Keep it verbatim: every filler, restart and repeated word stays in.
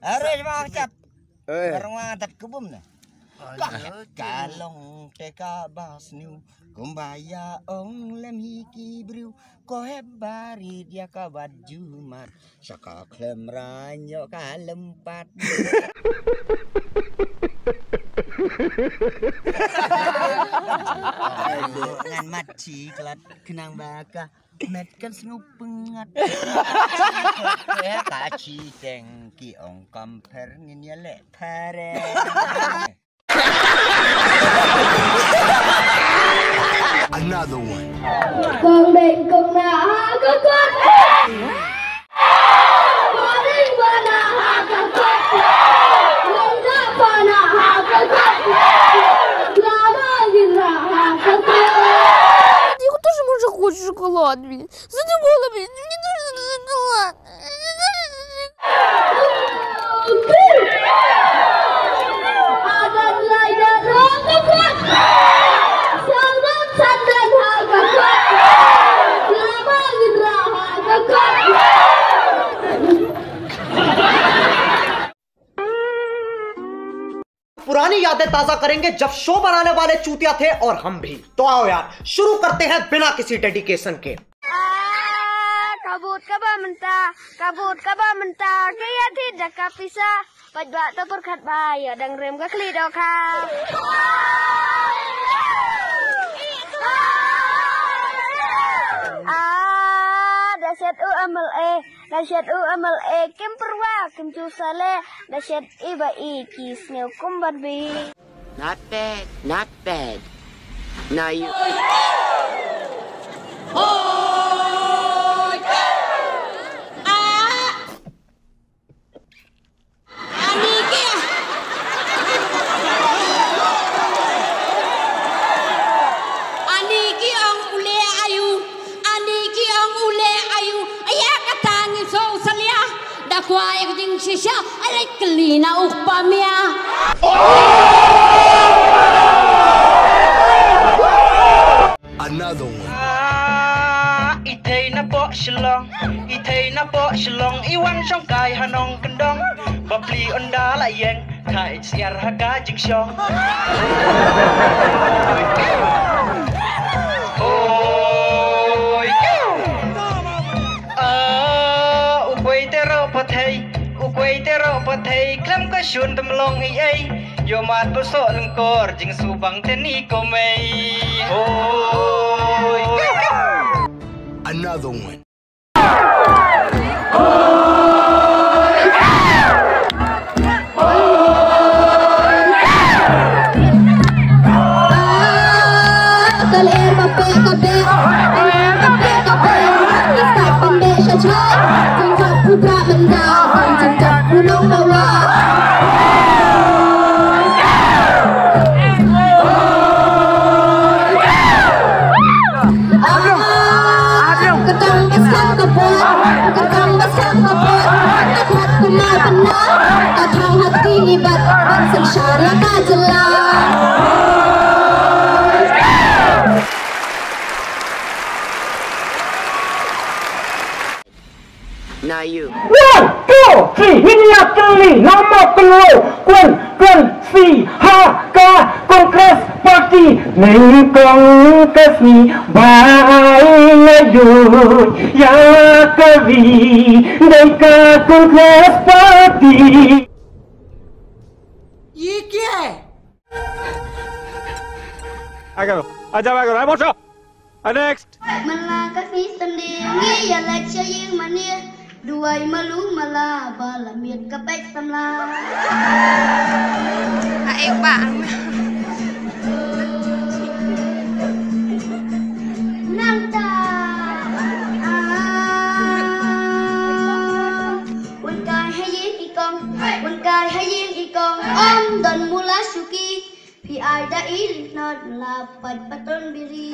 Arwei ma chap. Eh. Barang wa dat kubum na. Ka, ka long te ka bas niu. Kumba ïa ong lem hi ki briew. Ko hep barit ïa ka bat jumar. Sha ka khlem rang ïoh ka lem pat. Ngan mat chi klat khnang ba ka met kan sngew pyngat. Ka chi teng ki ong compare ngin ïa leh phareng. Another one. Kong deng kong na ha ka kot. Kong deng ba na ha ka kot. Kong da ba na ha ka kot. Lama gin na ha ka kot. Ты тоже можешь хочешь шоколад, блин. Задумала, блин, мне тоже надо шоколад. पुरानी यादें ताजा करेंगे जब शो बनाने वाले चूतिया थे और हम भी। तो आओ यार, शुरू करते हैं बिना किसी डेडिकेशन के। Ka bud ka ba mynta, ka bud ka ba mynta, ka ïa thi da ka pisa. Pat ba ta pyrkhat ba ïa dang rem ka khlieh dohkha. Ah, da shet u M L A, da shet u M L A, kim pyrwa, kim ju sale, da shet i ba i ki sngew kum ban bi. Not bad, not bad. Now you. Ani ki ong u leh aïu, ani ki ong u leh aïu, ïa kata ngi sngewsalia, da kwah ïa ka jingshisha, ai leh kylli na u kpa mia. Another one. Ah, i thei na poh Shillong, i thei na poh Shillong, i wan shong kai ha nongkyndong. Bapli ynda la ïeng, ka ïeit syiar ha ka jingshong. Oi. Ah, u kwei te ro pathei, u kwei te ro pathei, khlem ka shun tem long ei ei. Ïoh mat ba soh lyngkor, jingsubang te ni ko mei. Oi. Another one. Now you. One, two, three, ngin ïa kylli, namo kynlo, kwin, kwin, si, ha, ka, Congress Party, nyngkong ka sngi, ba ai nga ïoh, ïa ka ri, dei ka Congress Party. Ye kya hai? Agar, acha agar, acha. Next. Mynta ka sngi Sunday ngi ïa leit sha ïing mane. Duwai malu mala ba la miet ka peit samla. Ai ba. Nangta. Ah. Wan kai ha ïing i kong, wan kai ha ïing i kong. Ym don mula shuki. Phi ai da i lyngnot la pat patron biri.